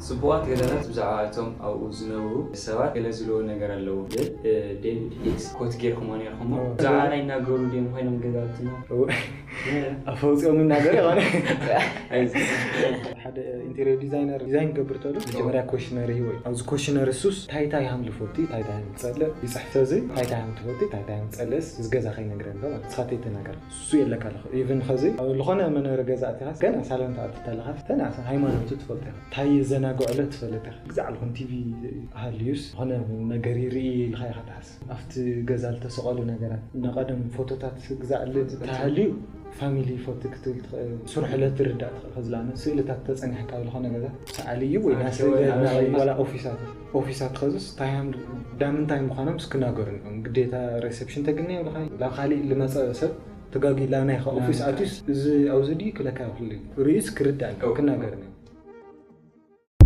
ጽቡቓት ገዛታት ብዛዕባ እቶም ኣብኡ ዝነብሩ ሰባት ገለ ዝብልዎ ነገር ኣለዎ። ግን እ፣ ዴቪድ ሂክስ ኮት ጌርኩሞ ኔርኩሞ። ብዛዕባ ናይ እናገሩ ድዮም ኮይኖም ገዛውትና? ኣፈውፅኦም ይናገር ይኾነ ሓደ ኢንቴሪየር ዲዛይነር ዲዛይን ገብር ተሉ መጀመርያ ኮሽነሪ ሂወ ኣብዚ ኮሽነሪ ሱስ ታይታይ ሃም ልፎቲ ታይታይ ሃም ፀለ ይፅሕፈ እዚ ታይታይ ሃም ትፎቲ ታይታይ ሃም ፀለስ ዝገዛ ከይነግረን ዶ ስኻተይ ተናገር እሱ የለካ ኣለኹ ኢቭን ኸዚ ዝኾነ መንበሪ ገዛ ኣቲኻስ ገና ሳሎን ተኣትታ ኣለኻስ ተና ሃይማኖቱ ትፈልጥ ኢኻ ታይ የዘናግዕሎ ትፈልጥ ኢኻ ግዛዕ ኣለኹን ቲቪ ሃልዩስ ዝኾነ ነገር ይርኢ ኢልካ ኢኻ ትሓስብ ኣብቲ ገዛ ዝተሰቐሉ ነገራት እና ቀደም ፎቶታት ግዛዕ ተሃልዩ ፋሚሊ ፎቶ ክትብል ትኽእል ስርሑ ለትርዳእ ትኽእል ከዝላነ ስእልታት ተፀኒሕካ ዝለኾነ ገዛ ሰኣሊ እዩ ወይ ናይ ስእሊ ዋላ ኦፊሳት ኦፊሳት ኸዝስ ታይም ዳምንታይ ምዃኖም ስክናገሩ እዮም ግዴታ ሬሴፕሽን ተግነ ይብልኻ ናብ ካሊእ ልመፀ ሰብ ተጋጊ ላናይ ኦፊስ ኣቱስ እዚ ኣብዚ ድዩ ክለካ ይኽእል እዩ ርእዩስ ክርዳእ ክናገር